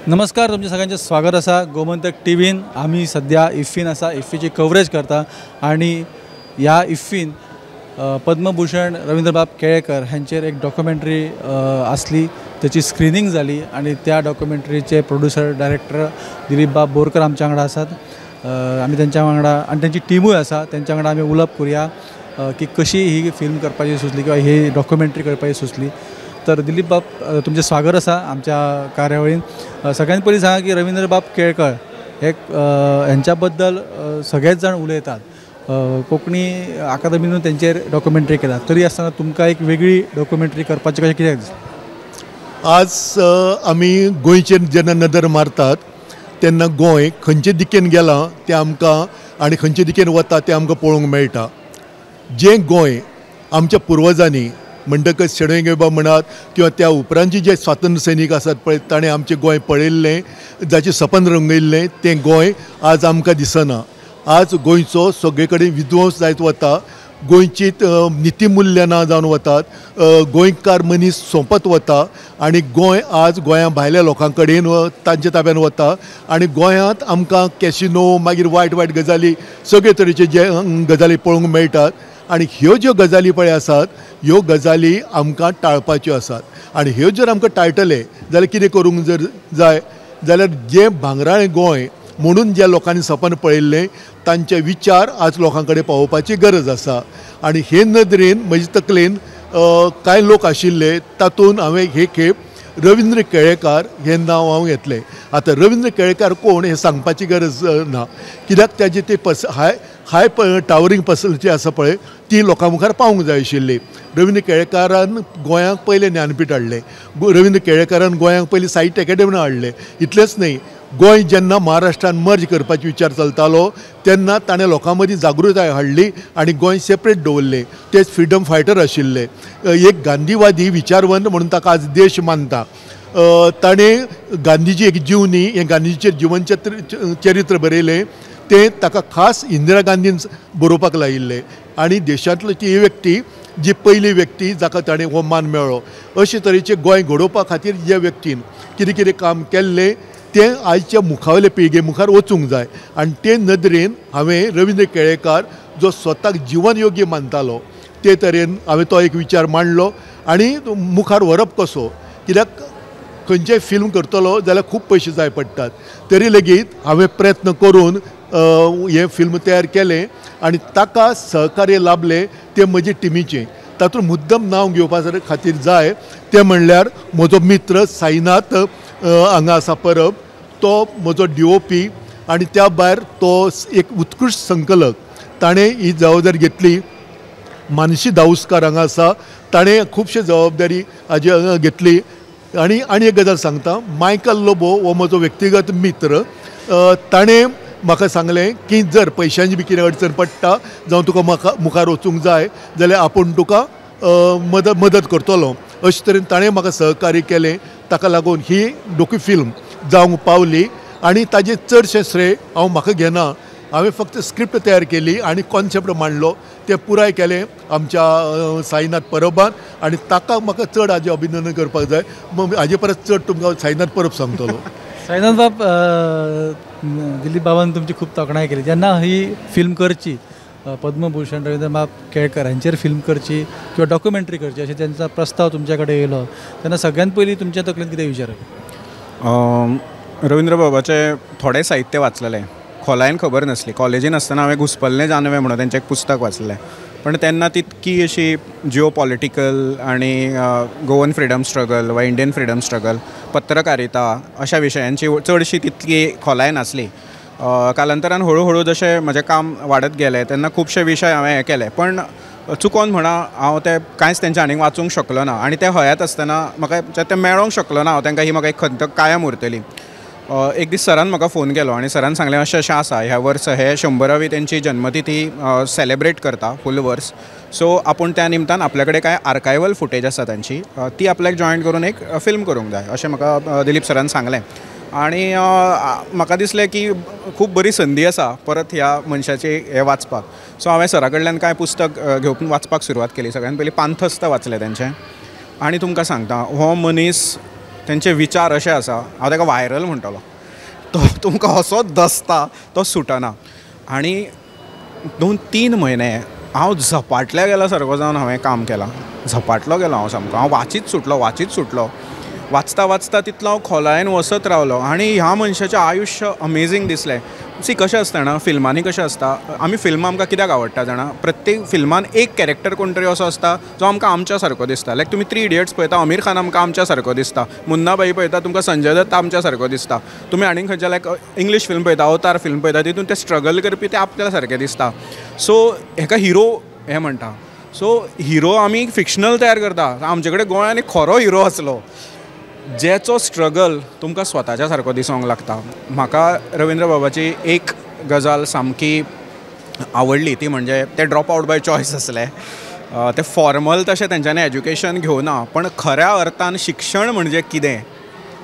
नमस्कार, तुमचें सगळ्यांचें स्वागत आसा गोमंतक टीव्हीन. आमी सद्या इफ्फीन आसा, इफ्फीची कवरेज करता आनी ह्या इफ्फीन पद्मभूषण रवींद्रबाब केळेकर हांचेर एक डॉक्युमेंटरी आसली, तेची स्क्रिनींग जाली आनी त्या डॉक्युमेंटरीचे प्रोड्युसर डायरेक्टर दिलीपबाब बोरकर आमच्या वांगडा आसात. आमी तेंच्या वांगडा आनी तेंची टिमूय आसा, तेंच्या वांगडा आमी उलोवप करुया की कशी ही फिल्म करपाची सुचली किंवा ही डॉक्युमेंटरी करपाची सुचली. तर दिलीप बाब, तुमचें स्वागत आसा आमच्या कार्यावळीन. सगळ्यात पयलीं सांगा की रवींद्रबाब केळकर हे हेंच्या बद्दल सगळेच जाण उलयतात, कोंकणी अकादमीनूय तेंचेर डॉक्युमेंटरी केला, तरी आसतना तुमकां एक वेगळी डॉक्युमेंटरी करपाची कशें कित्याक दिसलें? आज आमी गोंयचेर जेन्ना नदर मारतात तेन्ना गोंय खंयचे दिकेन गेलां तें आमकां आनी खंयचे दिकेन वता तें आमकां पळोवंक मेळटा. जें गोंय आमच्या पुर्वजांनी म्हणटकच शणै गोंयबाब म्हणात किंवा त्या उपरांतचे जे स्वातंत्र्य सैनीक आसात पळय, ताणें आमचें गोंय पळयल्लें, जाचें सपन रंगयल्लें तें गोंय आज आमकां दिसना. आज गोंयचो सगळे कडेन विध्वंस जायत वता, गोंयची नितीमुल्यां ना जावन वतात, गोंयकार मनीस सोंपत वता आनी गोंय आज गोंया भायल्या लोकां कडेन तांच्या ताब्यान वता आनी गोंयांत आमकां कॅसिनो मागीर वायट वायट गजाली सगळे तरेचे जे गजाली पळोवंक मेळटात आनी ह्यो ज्यो गजाली पळय आसात ह्यो गजाली आमकां टाळपाच्यो आसात. आनी ह्यो जर आमकां टाळटले जाल्यार कितें करूंक जर जाय जाल्यार जें भांगराळें गोंय म्हणून ज्या लोकांनी सपन पळयल्लें तांचे विचार आज लोकां कडेन पावोवपाची गरज आसा. आनी हे नदरेन म्हजे तकलेन कांय लोक आशिल्ले तातूंत हांवें हे खेप रवींद्र केळेकार हें नांव हांव घेतलें. आतां रवींद्र केळेकार कोण हें सांगपाची गरज ना, कित्याक ताजी ती हाय हाय टावरींग पर्सनॅलिटी आसा पळय ती लोकां मुखार पावूंक जाय आशिल्ली. रवींद्र केळेकारान गोंयांक पयलें ज्ञानपीठ हाडलें, रवींद्र केळेकारान गोंयांक पयलीं साहित्य अकादेमी हाडलें. इतलेंच न्हय, गोंय जेन्ना महाराष्ट्रान मर्ज करपाचो विचार चलतालो तेन्ना ताणें लोकां मदीं जागृताय हाडली आनी गोंय सेपरेट दवरलें. तेच फ्रिडम फायटर आशिल्ले, एक गांधीवादी विचारवंत म्हणून ताका आज देश मानता. ताणें गांधीजी एक जिवनी हें गांधीजीचेर जिवन चरित्र बरयलें, तें ताका खास इंदिरा गांधीन बरोवपाक लायिल्लें आनी देशांतली ती व्यक्ती जी पयली व्यक्ती जाका ताणें हो मान मेळ्ळो. अशे तरेचें गोंय घडोवपा खातीर ज्या व्यक्तीन कितें कितें काम केल्लें तें आयच्या मुखावयले पिळगे मुखार वचूंक जाय. आनी ते नदरेन हांवें रवींद्र केळेकार जो स्वताक जिवन योगी मानतालो ते तरेन हांवें तो एक विचार मांडलो आनी मुखार व्हरप कसो, कित्याक खंयचें फिल्म करतलो जाल्यार खूब पयशे जाय पडटात, तरी लेगीत हांवें प्रयत्न करून हें फिल्म तयार केलें आनी ताका सहकार्य लाभलें तें म्हजे टिमीचें. तातूंत मुद्दम नांव घेवपा खातीर जाय तें म्हणल्यार म्हजो मित्र साईनाथ हांगा आसा परब, तो म्हजो DOP आनी त्या भायर तो एक उत्कृश्ट संकलक, ताणें ही जबाबदारी घेतली. मानसी दाऊसकार हांगा आसा, ताणें खुबशे जबाबदारी हाजी घेतली. आनी आनी एक गजाल सांगता, मायकल लोबो हो म्हजो व्यक्तिगत मित्र, ताणें म्हाका सांगलें की जर पयशांची बी कितें अडचण पडटा जावं तुका म्हाका मुखार वचूंक जाय जाल्यार आपूण तुका मदत करतलो, अशे तरेन ताणें म्हाका सहकार्य केलें. ताका लागून ही डॉक्यू फिल्म जावंक पावली आनी ताजें चडशें श्रेय हांव म्हाका घेना. हांवें फक्त स्क्रिप्ट तयार केली आनी कॉन्सेप्ट मांडलो, तें पुराय केलें आमच्या साईनाथ परबान आनी ताका म्हाका चड हाजें अभिनंदन करपाक जाय. हाजे परस चड तुमकां साईनाथ परब सांगतलो. साईनाथ बाब, दिलीप बाबान तुमची खूब तोखणाय केली जेन्ना ही फिल्म करची, पद्मभूषण रवींद्रबाब केळकर हांचेर फिल्म करची किंवा डॉक्युमेंटरी करची अशें तेंचो प्रस्ताव तुमच्या कडेन येयलो तेन्ना सगळ्यात पयलीं तुमच्या तकलेन कितें विचार? रवींद्रबाबाचें थोडें साहित्य वाचलेलें, खोलायेन खबर नासली. कॉलेजीन आसतना हांवें घुसपल्लें जानवें म्हणून तेंचें एक पुस्तक वाचलें, पण तेन्ना तितकी अशी जिओ पॉलिटिकल आनी गोवन फ्रिडम स्ट्रगल वा इंडियन फ्रिडम स्ट्रगल, पत्रकारिता अशा विशयांची चडशी तितकी खोलाय नासली. कालांतरान हळू हळू जशें म्हजें काम वाडत गेलें तेन्ना खुबशे विशय हांवें हें केले, पण चुकोन म्हणा हांव तें कांयच तेंच्या आनीक वाचूंक शकलो ना आनी तें हयात आसतना म्हाका तें मेळोंक शकलो ना हांव तांकां, ही म्हाका एक खंत कायम उरतली. एक दीस सरान म्हाका फोन केलो आनी सरान सांगलें अशें अशें आसा, ह्या वर्स हे 100वी तेंची जन्मतिथी सेलेब्रेट करता फूल वर्स, सो आपूण त्या निमतान आपल्या कडेन कांय आर्कायवल फुटेज आसा तांची, ती आपल्याक जॉयन करून एक फिल्म करूंक जाय अशें म्हाका दिलीप सरान सांगलें. आनी म्हाका दिसलें की खूब बरी संदी आसा परत ह्या मनशाची हें वाचपाक. सो हांवें सरा कडल्यान कांय पुस्तक घेवन वाचपाक सुरवात केली. सगळ्यान पयलीं पांथस्थ वाचलें तेंचें आनी तुमकां सांगता, हो मनीस तेंचे विचार अशे आसा, हांव ताका व्हायरल म्हणटलो, तो तुमकां असोच दसता, तो सुटना. आनी 2-3 म्हयने हांव झपाटल्या गेला सारको जावन हांवें काम केलां, झपाटलो गेलो हांव सामको, हांव वाचीत सुटलो, वाचता वाचता तितलो हांव खोलायेन वचत रावलो आनी ह्या मनशाचें आयुश्य अमेजींग दिसलें. सी कशें आसता जाणा, फिल्मांनी कशें आसता, आमी फिल्मां आमकां कित्याक आवडटा जाणा, प्रत्येक फिल्मान एक कॅरेक्टर कोण तरी असो आसता जो आमकां आमच्या सारको दिसता. लायक तुमी 3 इडियट्स पळयता, आमिर खान आमकां आमच्या सारको दिसता, मुन्नाभाई पळयता तुमकां संजय दत्त आमच्या सारको दिसता, तुमी आनीक खंयच्या लायक इंग्लीश फिल्म पळयता, अवतार फिल्म पळयता, तितून ते स्ट्रगल करपी ते आपल्या सारके दिसता. सो हेका हिरो हें म्हणटा. सो हिरो आमी फिक्शनल तयार करता, आमचे कडेन गोंयांत एक खरो हिरो आसलो जेचो स्ट्रगल तुमकां स्वताच्या सारको दिसोंक लागता. म्हाका रविंद्र बाबाची एक गजाल सामकी आवडली, ती म्हणजे ते ड्रॉप आवट बाय चॉयस आसले, ते फॉर्मल तशें तेंच्यांनी एज्युकेशन घेवना, पण खऱ्या अर्थान शिक्षण म्हणजे कितें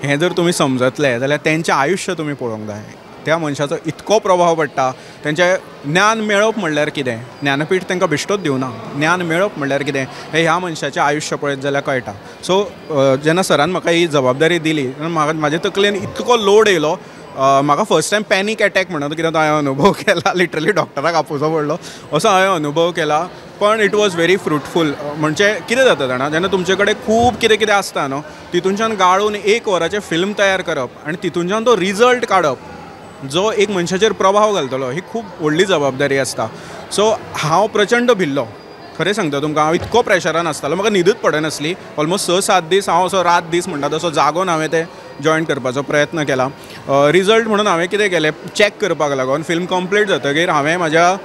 हें जर तुमी समजतले जाल्यार तेंचें आयुश्य तुमी पळोवंक जाय. त्या मनशाचो इतको प्रभाव पडटा, तेंचें ज्ञान मेळप म्हणल्यार कितें, ज्ञानपीठ तांकां बेश्टोच दिवना, ज्ञान मेळप म्हणल्यार कितें हें ह्या मनशाचें आयुश्य पळयत जाल्यार कळटा. सो जेन्ना सरान म्हाका ही जबाबदारी दिली म्हाका म्हाजे तकलेन इतको लोड येयलो, म्हाका फर्स्ट टायम पॅनीक एटॅक म्हणून कितें तो हांवें अनुभव केला, लिटरली डॉक्टराक आपोवचो पडलो असो हांवें अनुभव केला. पण it was very fruitful. म्हणजे कितें जाता जाणा, जेन्ना तुमचे कडेन खूब कितें कितें आसता न्हू, तितूनच्यान गाळून 1 वराचें फिल्म तयार करप आनी तितूनच्यान तो रिजल्ट काडप जो एक मनशाचेर प्रभाव घालतलो, ही खूब व्हडली जबाबदारी आसता. सो हांव प्रचंड भिल्लो, खरें सांगता तुमकां, हांव इतको प्रेशरान आसतालो, म्हाका न्हिदूच पडनासली. ऑलमोस्ट 6-7 दीस हांव असो रात दीस म्हणटा तसो जागोन हांवें तें जॉयन करपाचो प्रयत्न केला. रिजल्ट म्हणून हांवें कितें केलें, चॅक करपाक लागून फिल्म कंप्लीट जातकीर हांवें म्हाज्या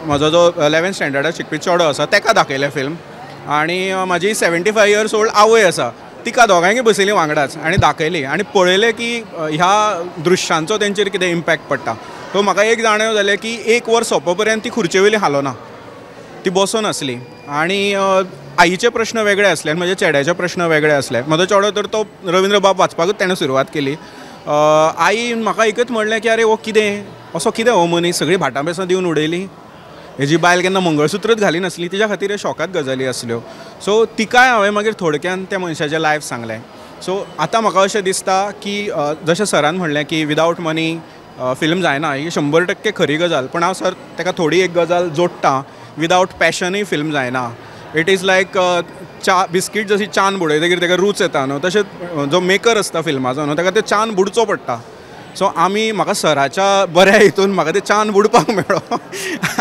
म्हजो जो 11th स्टँडर्डाक शिकपी चेडो आसा ताका दाखयलें फिल्म, आनी म्हाजी 75 इयर्स ओल्ड आवय आसा तिका दोगांयकय बसयली वांगडाच आनी दाखयली आनी पळयलें की ह्या दृश्यांचो तेंचेर कितें इम्पॅक्ट पडटा. सो म्हाका एक जाणीव जालें की 1 वर सोंपो पर्यंत ती खुर्चे वयली हालोना, ती बसून आसली. आनी आईचे प्रश्न वेगळे आसले आनी म्हज्या चेड्याचे प्रश्न वेगळे आसले. म्हजो चेडो तर तो रविंद्र बाब वाचपाकूच ताणें सुरवात केली. आई म्हाका एकच म्हणलें की अरे हो कितें असो कितें हो मनीस, सगळीं भाटां बेसां दिवन उडयलीं, हेजी बायल केन्ना मंगळसूत्रच घाली नासली, तिच्या खातीर ह्यो शॉकात गजाली आसल्यो. सो तिकाय हांवें मागीर थोडक्यान त्या मनशाचें लायफ सांगलें. सो आतां म्हाका अशें दिसता की जशें सरान म्हणलें की विदावट मनी फिल्म जायना, ही 100% खरी गजाल. पण हांव सर ताका थोडी एक गजाल जोडटा, विदावट पॅशनूय फिल्म जायना. It is like च्या बिस्कीट जशी च्यान बुडयतकीर ताका रूच येता न्हू, तशेंच जो मेकर आसता फिल्माचो न्हू ताका ते च्यान बुडचो पडटा. सो आमी म्हाका सराच्या बऱ्या हितून म्हाका ते च्यान बुडपाक मेळ्ळो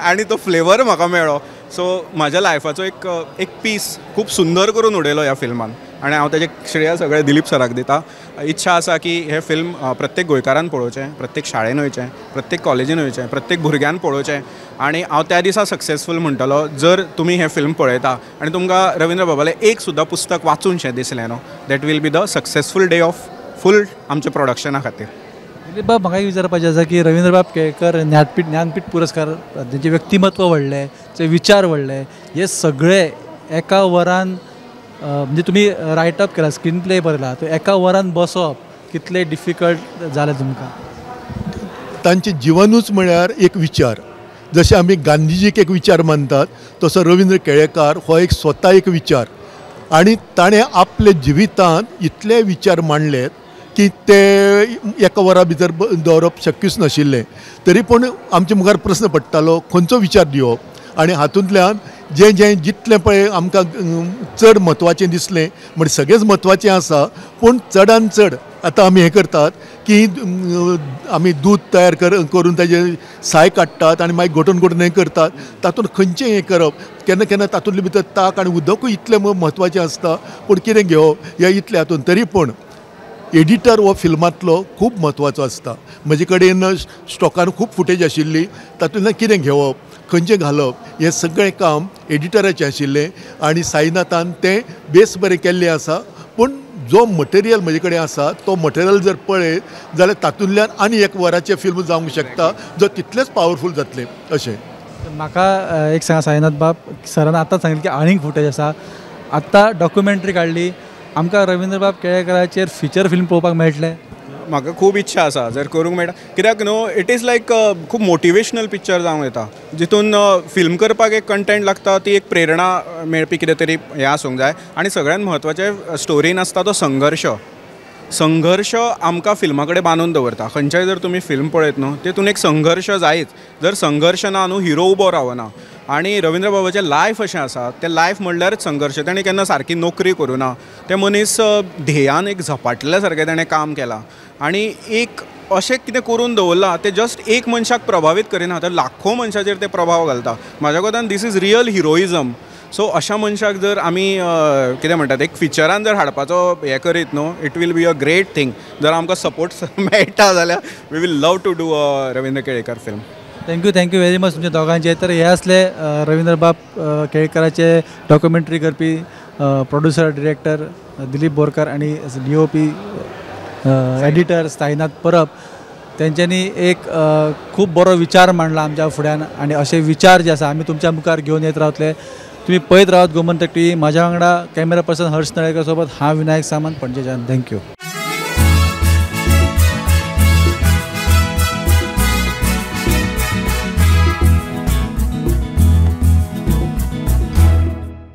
आनी तो फ्लेवर म्हाका मेळ्ळो. सो म्हाज्या लायफाचो एक पीस खूब सुंदर करून उडयलो ह्या फिल्मान आनी हांव ताजें श्रेय सगळें दिलीप सराक दिता. इच्छा आसा की हें फिल्म प्रत्येक गोंयकारान पळोवचें, प्रत्येक शाळेन वयचें, प्रत्येक कॉलेजीन वयचें, प्रत्येक भुरग्यान पळोवचें. आनी हांव त्या दिसा सक्सेसफूल म्हणटलो जर तुमी हें फिल्म पळयता आनी तुमकां रविंद्र बाबालें एक सुद्दां पुस्तक वाचूनशें दिसलें न्हू, that will be the successful day of full आमच्या प्रोडक्शना खातीर. दिलीप बाब, म्हाका एक विचारपाचें आसा की रविंद्रबाब केळकर ज्ञानपीठ पुरस्कार, तेंचें व्यक्तिमत्व व्हडलें, ते विचार व्हडले, हे सगळे एका वरान म्हणजे तुमी रायटअप केला, स्क्रीन प्ले बरयला, तो एका वरान बसप कितलें डिफिकल्ट जालें तुमकां? तांचें जिवनूच म्हळ्यार एक विचार. जशें आमी गांधीजीक एक विचार मानतात तसो रविंद्र केळेकार हो एक स्वता एक विचार, आनी ताणें आपल्या जिवितांत इतले विचार मांडले की ते एका वरा भितर दवरप शक्यूच नाशिल्लें. तरी पूण आमचे मुखार प्रस्न पडटालो खंयचो विचार दिवप, आनी हातूंतल्यान जें जें जितलें पळय आमकां चड म्हत्वाचें दिसलें, म्हणजे सगळेंच म्हत्वाचें आसा, पूण चडान चड आतां आमी हें करतात की आमी दूद तयार करून ताजें साय काडटात आनी मागीर गोठून गोठून हें करतात, तातूंत खंयचें हें करप, केन्ना केन्ना तातूंतले भितर ताक आनी उदकूय इतलें म्हत्वाचें आसता, पूण कितें घेवप ह्या इतलें हातूंत. तरी पूण एडिटर हो फिल्मांतलो खूब म्हत्वाचो आसता. म्हजे कडेन स्टॉकान खूब फुटेज आशिल्ली, तातूंतल्यान कितें घेवप, खंयचें घालप, हें सगळें काम एडिटराचें आशिल्लें आनी साईनाथान तें बेस बरें केल्लें आसा. पूण जो मटेरियल म्हजे कडेन आसा तो मटेरियल जर पळयत जाल्यार तातूंतल्यान आनी 1 वराचें फिल्म जावंक शकता, जो तितलेंच पावरफूल जातलें अशें. म्हाका एक सांगा साईनाथ बाब, सरान आतां सांगिल्लें की आनीक फुटेज आसा, आतां डॉक्युमेंट्री काडली, आमकां रविंद्रबाब केळेकराचेर फिचर फिल्म पळोवपाक मेळटलें? म्हाका खूब इच्छा आसा जर करूंक मेळटा, कित्याक न्हू it is लायक खूब मोटिवेशनल पिक्चर जावंक येता, जितून फिल्म करपाक एक कंटेंट लागता, ती एक प्रेरणा मेळपी कितें तरी हें आसूंक जाय. आनी सगळ्यांत म्हत्वाचें स्टोरीन आसता तो संघर्श. संघर्श आमकां फिल्मा कडेन बांदून दवरता. खंयच्याय जर तुमी फिल्म पळयत न्हू तितून एक संघर्श जायच. जर संघर्श ना न्हू हिरो उबो रावना. आनी रविंद्र बाबाचें लायफ अशें आसा, तें लायफ म्हणल्यारच संघर्श. ताणें केन्ना सारकी नोकरी करूं ना, तें मनीस ध्येयान एक झपाटल्या सारकें ताणें काम केलां आनी एक अशें कितें करून दवरलां तें जस्ट एक मनशाक प्रभावीत करिना तर लाखो मनशाचेर तें प्रभाव घालता. म्हाज्या कोतान this is real heroism. So अशा मनशाक जर आमी कितें म्हणटात एक फिचरान जर हाडपाचो हें करीत न्हू it will be a great thing. जर आमकां सपोर्ट मेळटा जाल्यार we will love to do a Ravindra Kelekar film. Thank you very much तुमच्या दोगांचे. तर हे असले रविंद्रबाब केळेकराचे डॉक्युमेंटरी करपी प्रोड्युसर डिरेक्टर दिलीप बोरकर आनी D O P editor Sainath Parab तेंच्यांनी एक खूब बरो विचार मांडला आमच्या फुड्यान आनी अशे विचार जे आसा आमी तुमच्या मुखार घेवन येत रावतले. तुमी पळयत रावत गोमंतक टीव्ही. म्हाज्या वांगडा कॅमेरा पर्सन हर्ष नळेकर सोबत हांव विनायक सामंत, पणजेच्यान. Thank you.